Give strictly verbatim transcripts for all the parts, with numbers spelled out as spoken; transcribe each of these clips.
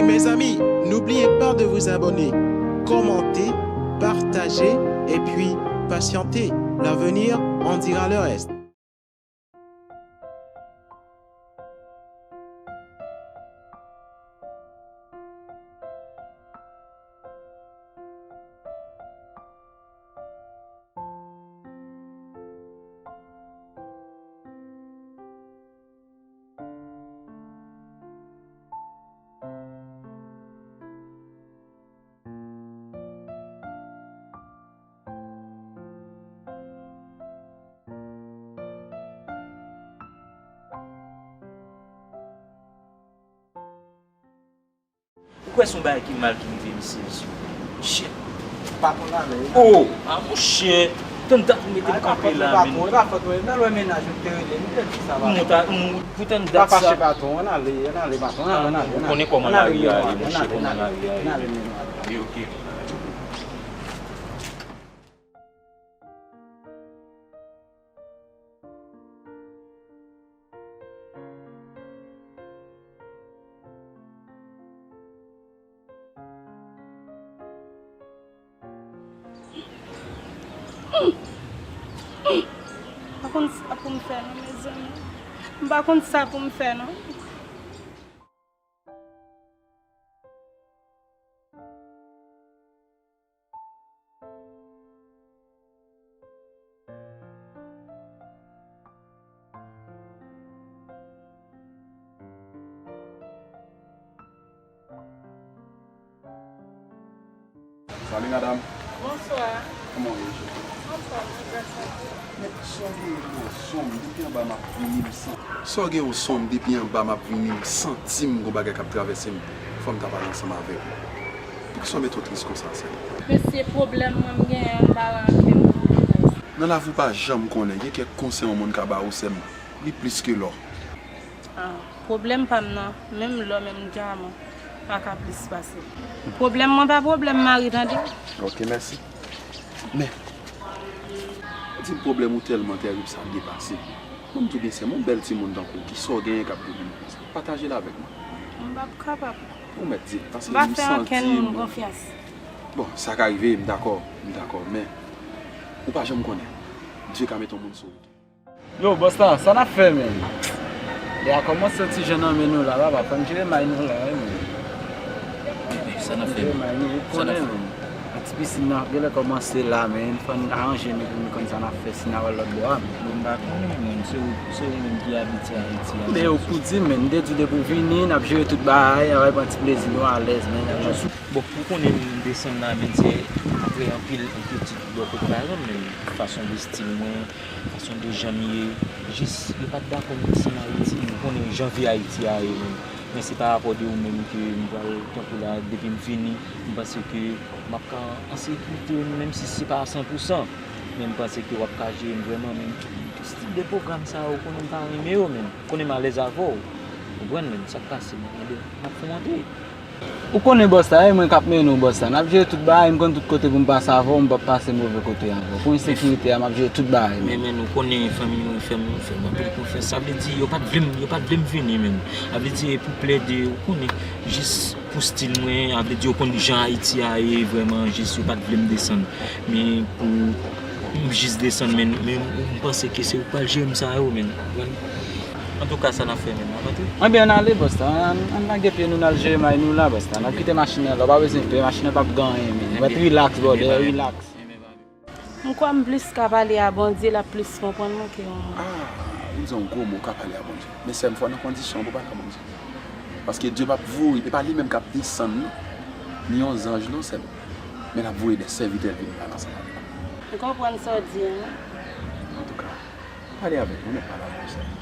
Mes amis, n'oubliez pas de vous abonner, commenter, partager et puis patienter. L'avenir en dira le reste. Ou kwè se yon bagay ki mal ki rive misye, mesye? Shit. Patwon ale. Oh, ah, monchè. Tann dat ou mete m kanpe la, men. E pa fòt mwen, nan lwen mennaj ou te rele, m te di sa, patwon. Mwen ta, m, pou tann dat sa. Pa fache, patwon, ann ale, ann ale, patwon, ann ale, ann ale. Ou konnen kòman lari a ye, monchè, kòman lari a ye. Ann ale, men nou ale. Ok, ok. M pa konn sa pou m fè non, mezanmi. M pa konn sa pou m fè non. Salut madame. Bonswa. Kòman w ye, cheri? Anfòm, wi, gras a Dye. Men, sa w gen yon sonm, depi anba m ap vini, m santi. Sa w gen yon sonm, depi anba m ap vini, m santi m gon bagay k ap travèse m. Fò m ta pale ansanm avè w. Poukisa w mete w tris konsa, sè m? Mesye, pwoblèm mwen m genyen, m pa rantre m pou tris. Nan lavi w pa janm konnen, gen kèk konsèy yon moun ka ba ou, sè m, li plis ke lò. Ah, pwoblèm pa m nan, menm lò, menm dyaman, pa ka plis pase l. Pwoblèm mwen pa pwoblèm mari, tande? Ok, mèsi. Men, ou di m pwoblèm ou tèlman tèrib sa depase. Ban m tou byen, sè m, yon bèl timoun tankou w, kisa w genyen k ap domine konsa? Pataje l avèk mwen. M p ap kapab. Ou mèt di m, paske m santi m. M pa fè ankenn moun konfyans. Bon, sa ka rive, m dakò, m dakò, men ou pa janm konnen. Dye ka mete yon moun sou wout ou. Yo, bòs la, sa n ap fè, menn? Lè a kòmanse yon ti jan nan men nou la, papa, fò n jere may nou la, wi, menn. Sa n ap fè, menn? Sa n ap fè, menn? Ti pisin nan genlè kòmanse la, menn. Fò n aranje nou pou nou konn sa n ap fè, si n a al lòt bò a, menn. Bon, m pa konnen, menn. Se ou, se ou menm ki abitye Ayiti a. Men ou pou di, menn. M te di w depi w vini, n ap jere tout bagay, n ap pran ti plezi nou alèz, menn. Bon, ou konnen m desann la, menn, se apre anpil enkyetid bò kot paran m, menn. Fason de stil mwen, fason de jan m ye, jis yo pa t dakò m desann Ayiti. Ou konnen jan vi Ayiti a ye, menn. Men se pa rapò de ou menm ke m pral, tankou la, depi m vini, m panse ke m ap ka an sekirite, menm si se pa a san pou san. Men m panse ke w ap ka jere m vrèman, men stil de pwogram sa yo, ou konnen m pa renmen yo, menn. Ou konnen m alèz avè w. Ou konprann, menn, sa k pase, menn, tande, m ap fè w antre. Ou konnen bòs la, e mwen k ap mennen w bòs la. N ap jere tout bagay, m konn tout kote pou m pase avè w, m p ap pase move kote avè w. Pou ensekirite a, m ap jere tout bagay, men, menn. Men, men, ou konnen fanmi mwen fè m, fè m anpil konfyans. Sa vle di, yo pa t vle m, yo pa t vle m vini, menn. Sa vle di, e pou plede, ou konnen, jis pou stil mwen, sa vle di, yo konn jan Ayiti a ye, vrèman, jis yo pa t vle m desann. Men pou m jis desann, men, men m panse ke se ou k pral jere m sa yo, men. Antouka, sa n ap fè, men, n ap antre? Ebyen, ann ale, bòs la. Ann, ann lage pye nou, n al jere may nou la, bòs la. N ap kite machin nan la, ou pa bezwen pè, machin nan p ap gen anyen, men. Ou mèt rilaks, brother, rilaks. M kwè m plis ka pale a Bondye, l ap plis konprann mwen ke yon moun. Ah, ou di yon gwo mo, ka pale a Bondye. Men sè m, fò nan kondisyon pou pale a Bondye. Paske Dye p ap voye, e pa li menm k ap desann, non. Ni yon zanj, non, sè m. Men l ap voye de sèvitè l vin pale ansanm avè m. M konprann sa w di a, wi. Antouka, pale avèk mwen, mèt pale avèk ou, sè m.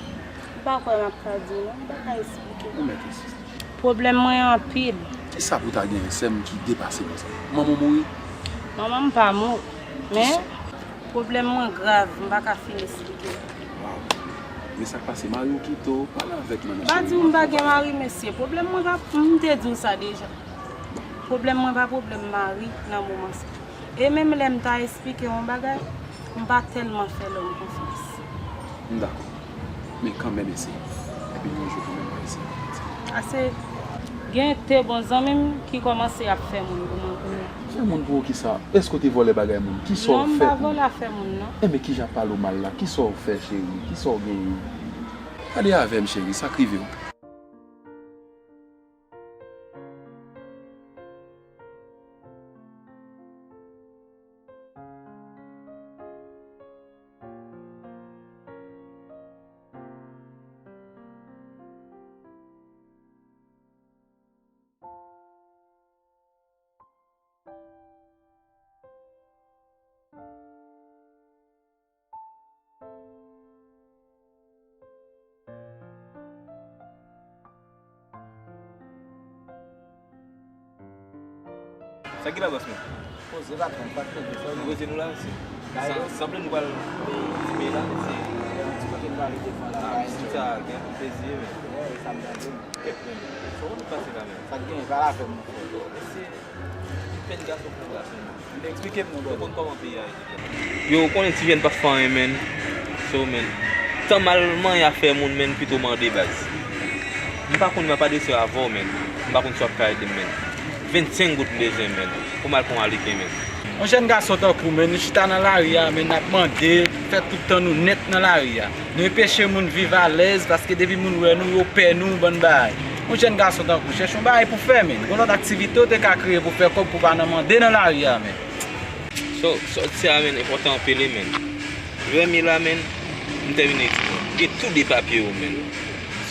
Ou pa kwè m ap ka di w, non? M pa ka esplike. Ou mèt esplike. Pwoblèm mwen anpil. Kisa pou ta genyen, sè m, ki depase konsa? Manman w mouri? Manman m pa mouri, men pwoblèm mwen grav, m pa ka fin esplike. Waw. Men sa k pase, mari w kite w, pale avèk mwen nan cheri. M pa di w m pa gen mari, mesye. Pwoblèm mwen pa, m te di w sa deja. Pwoblèm mwen pa pwoblèm mari nan moman sa. E menm lè m ta esplike w yon bagay, m pa tèlman fè lòm konfyans. M dakò. Men kanmenm eseye. Epi yon jou kanmenm w a eseye. Ase, Gen de bon zanmi m ki kòmanse ap fè moun pou mwen kounye a. Fè moun pou ou kisa? Èske w te vòlè bagay moun? Kisa w fè pou moun? Non, m pa vòlè afè moun, non. Enben, kijan ap pale w mal la? Kisa w fè, cheri? Kisa w genyen? Pale avè m, cheri, sa k rive w? Sa ki la, bòs mwen? Poze, patwon, pa t poze, sa w gen? Poze nou la, mesye. Sa, sanble nou pral, e, dipe la, mesye. Yon ti kote nou pral devan la. Ah, mesye, sa gen plezi, men. Wè, e sa m gade. Kèt, men. Sa w konn pase la, men? Sa k genyen, pale avè m, non, frè. Mesye, Jèn gason pou gason. Eksplike m non, brother. Yo konn kòman peyi a ye deja. Yo, ou konnen ti jèn pa fè anyen, menn. So, menn. Tan m al manyen afè moun, menn, pito mande, baz. M pa konn, m ap adrese avè w, menn. M pa konn si w ap ka ede m, menn. Vennsenk goud m bezwen, menn. Pou m al pran aleken, menn. Yon jèn gason tankou w, menn, nou chita nan lari a, menn, n ap mande, fè tout tan nou nèt nan lari a. Nou enpeche moun viv alèz, paske depi moun wè nou, yo pè nou, bann bagay. Yon jèn gason tankou w, chèche yon bagay pou fè, menn. Gon lòt aktivite w te ka kreye pou fè kòb pou pa nan mande nan lari a, menn. So, sòti a, menn, enpòtan anpil, wi, menn. Lè m ye la, menn, m tèmine etid mwen. M gen tou de papye yo, menn.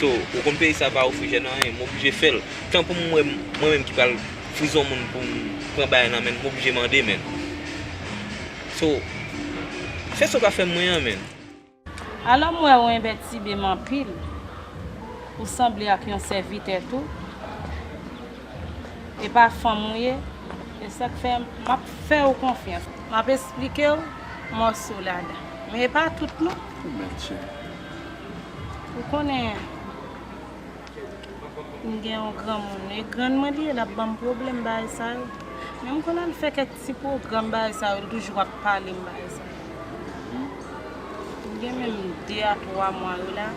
So, ou konn peyi sa pa ofri jèn anyen, m oblije fè l. Tan pou m wè m, mwen menm ki pral friz yon moun pou m pran bagay nan men l, m oblije mande, menn. So, fè sa w ka fè m mwen an, menn. Alò m wè ou enpètib anpil. Ou sanble ak yon sèvitè tou. E pa fanm ou ye. E sa k fè m ap fè ou konfyans. M ap esplike w mòso ladan. Men e pa tout non. Ou mèt, cheri. Ou konnen, m gen yon granmoun, e grann mwen li ye, l ap ban m pwoblèm bagay sa yo. Men m konn al fè kèk ti pwogram bagay sa yo, li toujou ap pale m bagay sa yo. M gen menm de a twa mwa yo la,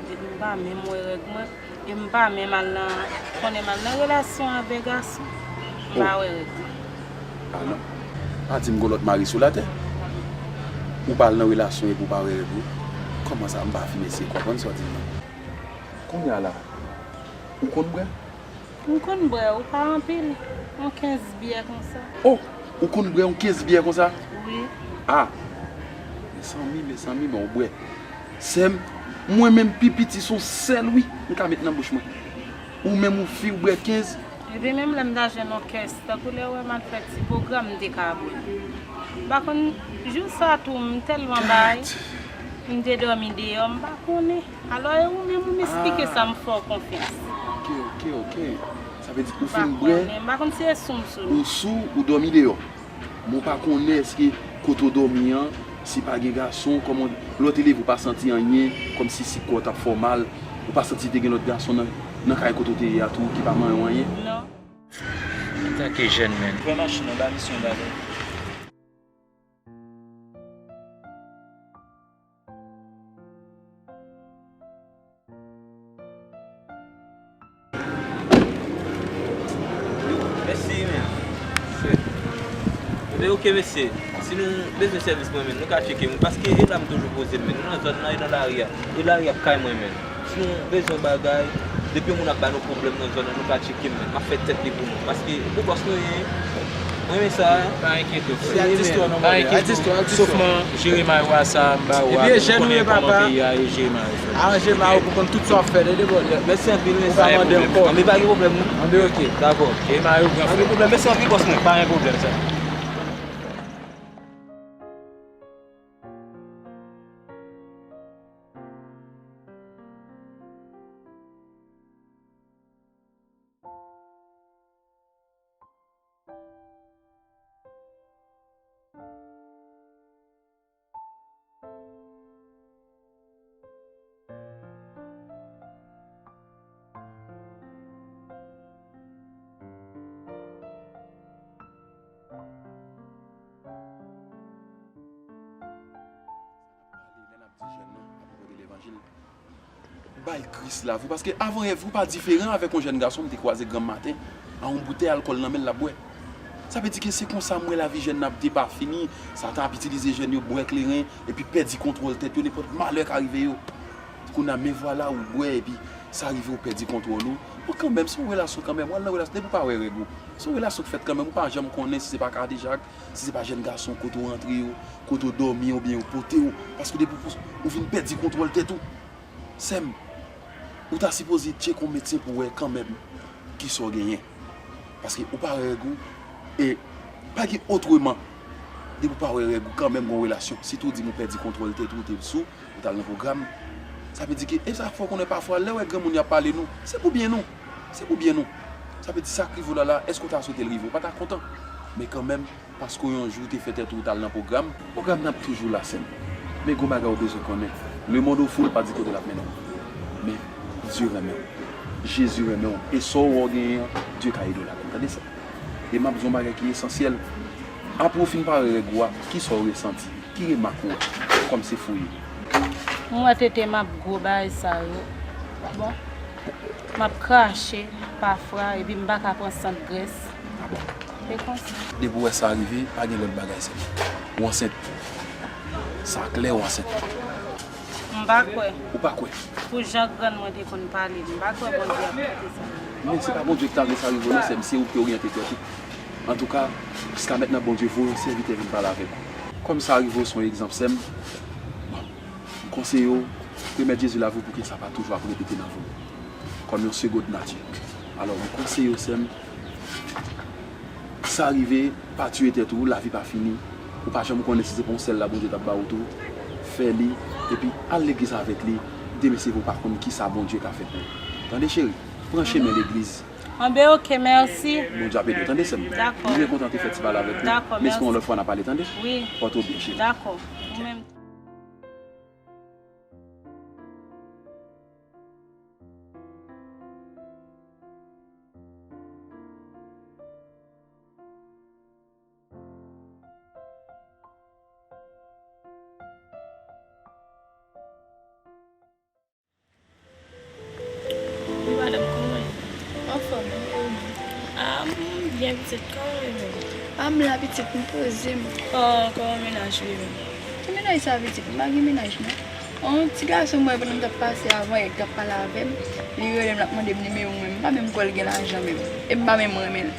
epi m pa menm wè règ mwen, e m pa menm al nan, konnen m al nan relasyon avèk gason, m pa wè règ mwen. Ah non. Pa di m gon lòt mari sou latè. Ou pa al nan relasyon epi ou pa wè règ ou. Kòman sa? M pa fin eseye konprann sa w di m nan. Kounye a la, ou konn bwè? M konn bwè, ou pa anpil. Yon kenz byè konsa. Oh! Ou konn bwè yon kenz byè konsa? Wi. Ah! Mezanmi, mezanmi, men w bwè. Sè m, mwen menm pi piti se yon sèl wi m ka met nan bouch mwen. Ou menm ou fi w bwè kenz. Epi menm lè m ta jwenn yon kès, tankou lè w wè m al fè ti pwogram, m te ka bwè. M pa konn, jou sa tou, m tèlman bay, m te dòmi deyò, m pa konnen. Alò, e ou menm, ou m esplike sa, m fè w konfyans. Ok, ok, ok. Sa vle di ou fin bwè, m pa konn si e sou m sou nou. Ou sou, ou dòmi deyò. Men w pa konnen èske kote w dòmi an, si pa gen gason, kòman lè w te leve, ou pa santi anyen, kòmsi si kò w t ap fè w mal, ou pa santi te gen lòt gason nan, nan kay kote w te ye a tou, ki pa manyen w anyen? Non. Antanke jèn, menn. Pran machin nan, ba misye yon bagay. Mèsi, men. Men oke, mesye. Si nou bezwen sèvis mwen, men, nou ka tcheke mwen. Paske e la m toujou poze m, men. Nou nan zòn nan, e nan lari a. E lari a kay mwen, men. Si nou bezwen bagay, depi yon moun ap ba nou pwoblèm nan zòn nan, nou ka tcheke m, men. M ap fè tèt li pou nou. Paske pou bòs nou ye, mwen renmen sa. Pa enkyete w, frè. Pa enkyete w, frè. Sèlman jere may w a sa, m ba ou a, men m konnen kòman peyi a ye, jere may ou, frè. Aranje may ou pou konn tout sa w ap fè, tande, brother. Mèsi anpil, mèsi. Ou pa mande ankò. Anben, pa gen pwoblèm, non. Anben, oke. Dakò. Jere may ou, gran frè. Pa gen pwoblèm, mèsi anpil, bòs mwen. Pa gen pwoblèm, sa. Lè n ap di jèn nan, apwopo de levanjil, Bay Kris lavi w, paske avan yè, ou pa diferan avèk yon jèn gason m te kwaze granm maten, a yon boutèy alkòl nan men l l ap bwè. Sa vle di ke se konsa m wè lavi jèn nan ap depafini, sa tan ap itilize jèn yo, bwè kleren, epi pèdi kontwòl tèt yo, nenpòt malè ka rive yo. Kounye a, men vwala ou bwè, epi sa rive ou pèdi kontwòl ou. Bon, kanmenm, se yon relasyon kanmenm, w al nan relasyon, depi w pa wè règ ou. Se yon relasyon k fèt kanmenm, ou pa janm konnen si se pa kadejak, si se pa jèn gason kote w rantre yo, kote w dòmi oubyen yo pote w, paske depi w, ou vin pèdi kontwòl tèt ou. Sè m, ou ta sipoze tcheke yon medsen pou wè kanmenm kisa w genyen. Paske ou pa wè règ ou, e pa gen otreman. Depi ou pa wè règ ou, kanmenm gen yon relasyon. Sitou w di m ou pèdi kontwòl tèt ou, ou te sou, ou t al nan pwogram. Sa vle di ke, e sa fè w konnen pafwa, lè w wè granmoun yo ap pale nou, se pou byen nou. Se pou byen nou. Sa vle di sa k rive w la la, èske w ta swete l rive w? Ou pa ta kontan. Men kanmenm, paske yon jou w te fè tèt ou, ou t al nan pwogram. Pwogram nan ap toujou la, sè m. Men gon bagay ou bezwen konnen. Lemonn ou fou, l pa di kote l ap mennen w. Men Dye renmen w. Jezi renmen w. E sa w wè w genyen an, Dye ka ede w ladan l. Tande sa. E m ap di w yon bagay ki esansyèl. Apre w fin pare règ ou a, kisa w resanti? Ki remak ou wè kòm se fou ye? M wè tete m ap gwo bagay sa yo. Bon, m ap krache pafwa, epi m pa ka pran sant grès. A bon? Se konsa. Depi w wè sa rive, pa gen lòt bagay sèlman. Ou ansent. Sa klè, ou ansent. M pa kwè. Ou pa kwè? Pou jan grann mwen te konn pale, m pa kwè Bondye ap kite sa. Men se pa Bondye ki ta vle sa rive w non, sè m, se ou ki oryante tèt ou. Antouka, jiska mentnan Bondye voye yon sèvitè vin pale avèk ou. Kòm sa rive w se yon egzanp, sè m. Bon, m konseye w remèt Jezi lavi w pou ke sa pa toujou ap repete nan vi w. Kòm yon segond nati. Alò, m konseye w, sè m, sa rive, pa tiye tèt ou, lavi pa fini. Ou pa janm konnen si se pa yon sèl la Bondye t ap ba ou tou. Fè li, epi al legliz avèk li. Demen se vre ou pa konn kisa Bondye ka fè pou ou. Tande cheri, pran chemen legliz. Anben, oke, mèsi. Bondye ap ede w, tande sè m. Dakò. M byen kontan te fè ti pale avèk ou. Dakò, M espere yon mèsi. Lòt fwa n a pale, tande? Wi. Pòte w byen, cheri. Dakò. Ou menm. Wi madanm, kòman w ye? Anfòm, e ou menm? Ah, m byen pitit, kòman w ye menm? Ah, m la pitit, m poze m. Kòman, kòman mennaj ou ye menm? Ki mennaj sa pitit? M pa gen mennaj non. On ti gason m wè pandan m t ap pase avan yè k t ap pale avè m, li rele m l ap mande m nimewo mwen, m pa menm kwè l gen lajan menm. E m pa menm renmen l.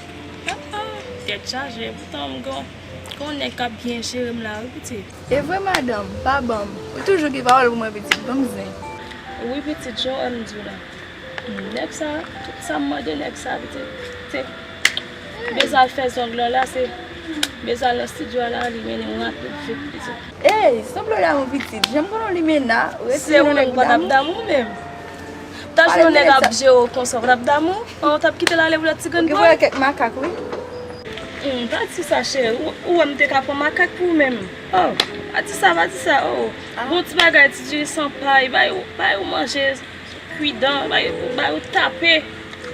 Ah, ah, tèt chaje, poutan m gon, gon nèg k ap byen jere m la wi pitit. E vre madanm, pa ban m. Ou toujou gen pawòl pou mwen pitit, ban m zen. Wi pitit, jan w wè m di w la. Nèg sa, tout sa m mande nèg sa pitit, se bezwen al fè zong lan la, se bezwen al nan estidyo a la, li mennen m rapid vit pitit. Ey, sanble w damou pitit, jan m konnen w limena, ou Se ou menm ou pa t ap damou menm. Ou ta jwenn yon nèg ap jere w konsa, ou pa t ap damou? An, ou t ap kite l ale pou lòt ti grenn Ou gen boy? Pwoblèm kèk makak wi. Hmm, pa di sa cheri, ou, ou wè m te ka pran makak pou ou menm. Oh, pa di sa, pa di sa, oh. Bon ti bagay, ti diri san pay, bay ou, bay ou manje, kwi dan, bay, bay ou tape.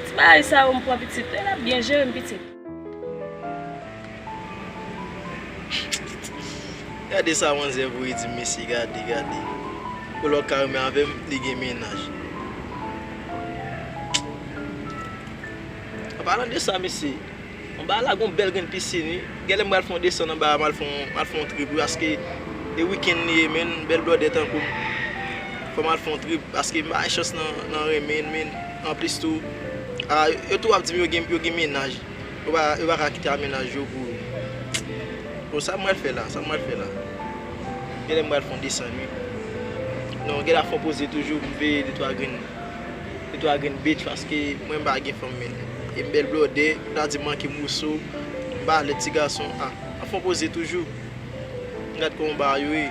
Ti bagay sa yo m pran pitit, e l ap byen jere m pitit. Gade sa manzè voye di m mesye, gade, gade. Ou lè w ka renmen avè m, li gen mennaj. An palan de sa mesye, anba la gon bèl grenn pisin wi. Genlè m pral fè yon desann anba a, m al fè yon, m al fè yon trip wi, paske e wikenn li ye menn, bèl blòdè tankou m. Fò m al fè yon trip, paske m pa gen chans nan, nan renmen l menn. Anplis tou, a, yo tou ap di m yo gen, yo gen mennaj. Yo pa, yo pa ka kite a mennaj yo pou. Bon, sa m pral fè la, sa m pral fè la. Genlè m pral fè yon desann wi. Non, genlè ap fè yon poze toujou, m veye de twa grenn, de twa grenn bitch, paske mwen m pa gen fanm menn. E m bèl blòdè, ou ta di m manke moso, m pa lèd ti gason, a, ap fè yon poze toujou. Gad kòman bagay yo ye.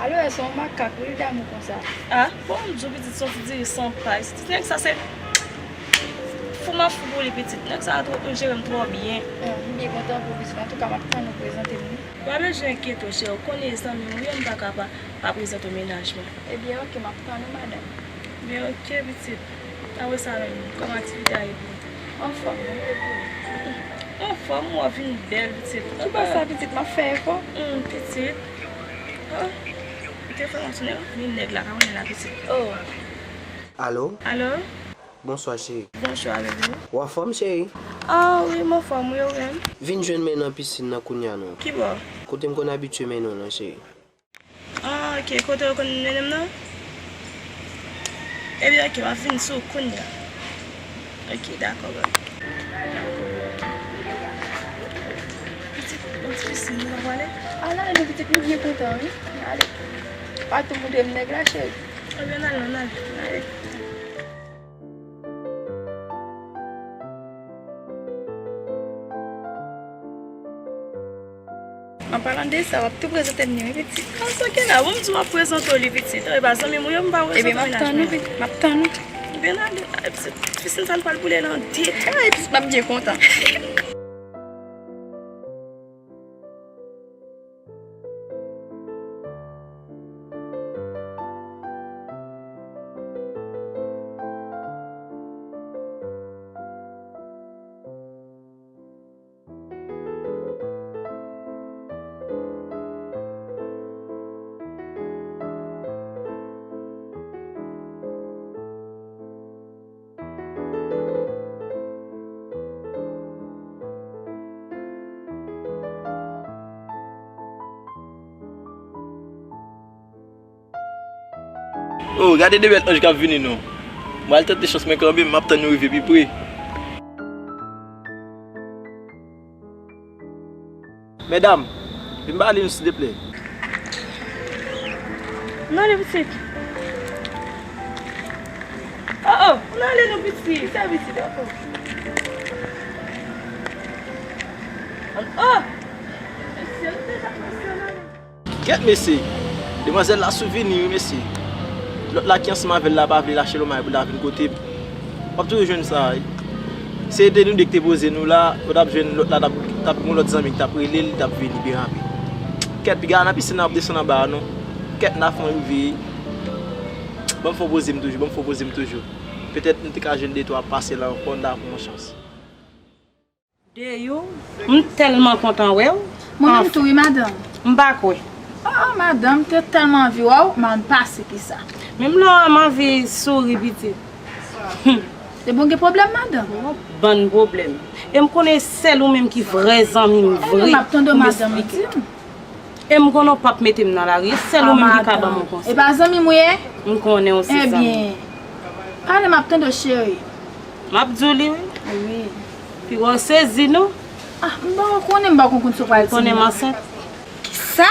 Alò, se yon makak wi, li damou konsa. Ah, bon, m di w pitit se yon ti diri san pay. Ti nèg sa se fou m ap fou pou li pitit. Nèg sa twò, jere m twò byen. Ah, m byen kontan pou ou pitit. Antouka, m ap tann ou prezante m li. Ou pa bezwen enkyete w, cheri. Ou konnen e zanmi m ou ye, m pa ka pa, pa prezante w mennaj mwen. Ebyen, oke, m ap tann ou, madanm. Byen, oke, pitit. Apre sa menm, kòman aktivite a ye pou ou? Anfòm, wi, e pou ou? Anfòm, ou ap vin bèl, pitit. Ki bò sa, pitit? M ap fè efò. Hmm, pitit. Ah. Telefòn nan sonnen, wi, nèg la ka konnen la pitit. Oh. Alo? Alo? Bonswa, cheri. Bonswa, bebe. Ou anfòm, cheri? Ah, wi, m anfòm, wi, ou menm? Vin jwenn mwen nan pisin nan kounya, non. Ki bò? Kote m konn abitye mennen w lan, cheri. Ah, ok, kote w konn mennen m nan? Ebyen, ok, m ap vin sou ou kounya. Ok, dakò, bye. Pitit, yon ti pisin, nou pa prale? Al ale non, pitit, nou byen kontan, wi. Ale. Pa tou moutre m nèg la, cheri. Ebyen, n al non, n al. Ale. An palan de sa, w ap tou prezante m li, wi, pitit. An, sa ki la, bon, m di w m ap prezante w li, pitit. E pa zanmi m ou ye, m pa prezante w. Ebyen, m ap tann ou, pitit. M ap tann ou. Ebyen, n ale. Ay, pitit, pisin sa n pral boule nan detay, pitit, m ap byen kontan. Oh, gade de bèl anj k ap vini non. Mwen al tante chans mwen kanmenm, m ap tann yo rive pi pre. Medam, vin pale nou silvouplè. Nan le pitit. Oh, oh, nan le nou pitit. Sa pitit, oh, oh. Oh, mesye, nou deja pase nan le. Kèt mesye, demwazèl la souvini wi mesye. Lòt la ki ansanm avè l la pa vle lache lòmay pou l ta vin kote m. W ap toujou jwenn sa wi. Se te nou de ki te poze nou la, ou t ap jwenn lòt la t ap, t ap gen yon lòt zanmi ki t ap rele l, li t ap vini byen rapid. Kèt, piga nan pisin nan ap desann anba a non. Kèt, n a fè yon rive. Ban m fè w poze m toujou, ban m fè w poze m toujou. Petèt nou te ka jwenn de twa pasè la ankò, n ta pran yon chans. Deyou, m tèlman kontan wè w. Mwen menm tou wi, madanm. M pa kwè. Oh, oh, madanm, m te tèlman anvi wè w, m ann pase ki sa. Menm lè w wè m anvi souri pitit. Depi w gen pwoblèm, madanm? Yon bann pwoblèm. E m konnen sèl ou menm ki vrè zanmi m vre. Ebyen, m ap tande w, madanm, di m. E m konnen w p ap mete m nan lari. E sèl ou menm ki ka ban m yon konsèy. E pa zanmi m ou ye? M konnen w se zanmi m. Ebyen, pale, m ap tande w, cheri. M ap di w li wi. Wi. Piga w sezi non. Ah, m pa konnen, m pa konn sa w pral di m nan. Ou konnen m ansent. Kisa?